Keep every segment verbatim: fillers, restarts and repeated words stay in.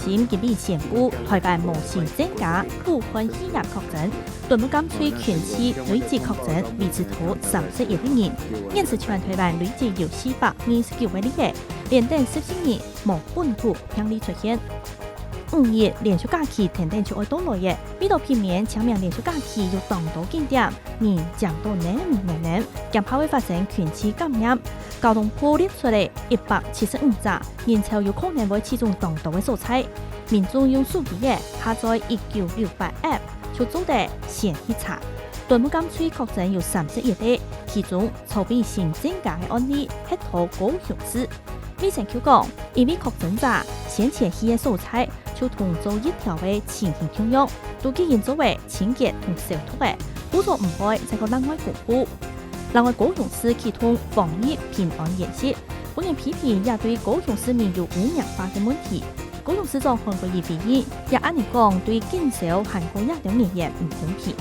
心今日宣布，台灣無新增加武漢肺炎確診，屯門柑樹近期累積確診維持到三十一个人，現時全台灣累積有四百二十九个例，連等十四日無本土病例出現。五一連續假期跈等就愛到來了，為著避免清明連續假期有當多景點人擠到淰淰淰，驚怕會發生群聚感染。交通部列出了一百七十五隻人潮有可能會聚集當多个所在，民眾用手機仔下載一九六八App，就做得先去查。屯門柑樹確診有三十一例，其中草埔新增加个案例係在高雄市。衛生局講，因為確診者先前去个所在就同做疫調个情形共樣，都已經做了清潔同消毒了，故所毋會再過另外公布。另外，高雄市啟動防疫平安演習，分人批評也對高雄市民有污名化个問題。高雄市長韓國瑜回應，也恁樣講對警消還過這兜人員毋公平。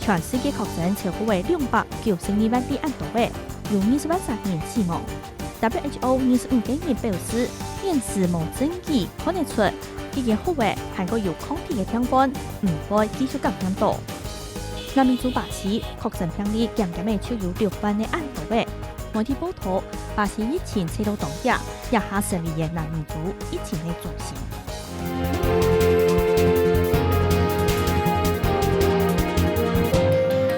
全世界確診超過了兩百九十二萬例恁多了，有二十萬儕人死亡。WHO二十五个人表示，現時無證據看得出已經好了還過有抗體个病患毋會繼續感染到。南美洲巴西確診病例漸漸仔就有六萬个恁多了。媒體報導，巴西疫情吹到當遽，這下成為了南美洲疫情个中心。